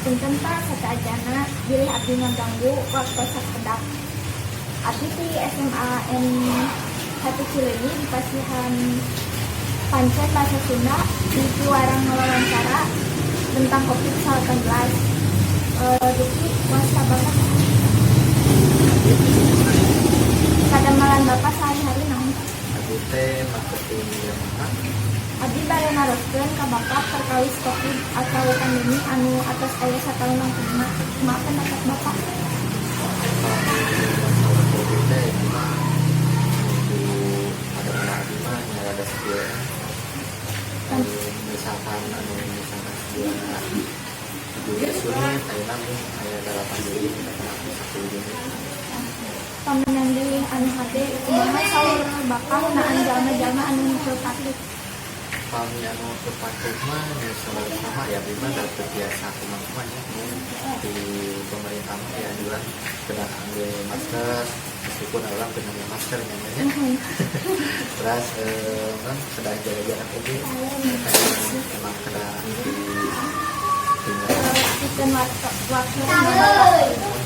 Punten, Pak, sateuacanna bilih abdi ngaganggu waktu sakedap. Abdi ti SMA N 1 Cileunyi di pasihan pancen bahasa Sunda di piwarang wawancara tentang COVID-19. Duki wasta Bapak? Padamelan Bapak sehari-hari naon, Pak? Abdi teh marketing Yamaha. Abdi bade naroskeun ka Bapak perkawis COVID atau pandemi anu atos aya satahun langkungna. Kumaha pendapat Bapak? Kalau masalah COVID teh memang di pada abdi mah nya rada sedih. Misalkan anu misalkan sebulan juga sulit, ayeuna mung aya 8 deui, kita kena 10 unit. Pamenang anu hade, kumaha saur Bapak ngeunaan jalma-jalma anu henteu patuh? Pami anu teu patuh mah ya sama ya, abdi mah da teu biasa kumaha nya, di pemerintah mah ya anjuran kedah angge masker, meskipun urang teu ngangge masker nya nya. Terus kan kedah jaga jarak oge. Eta emang kedah di tinggal. Pikeun waktu Bapak.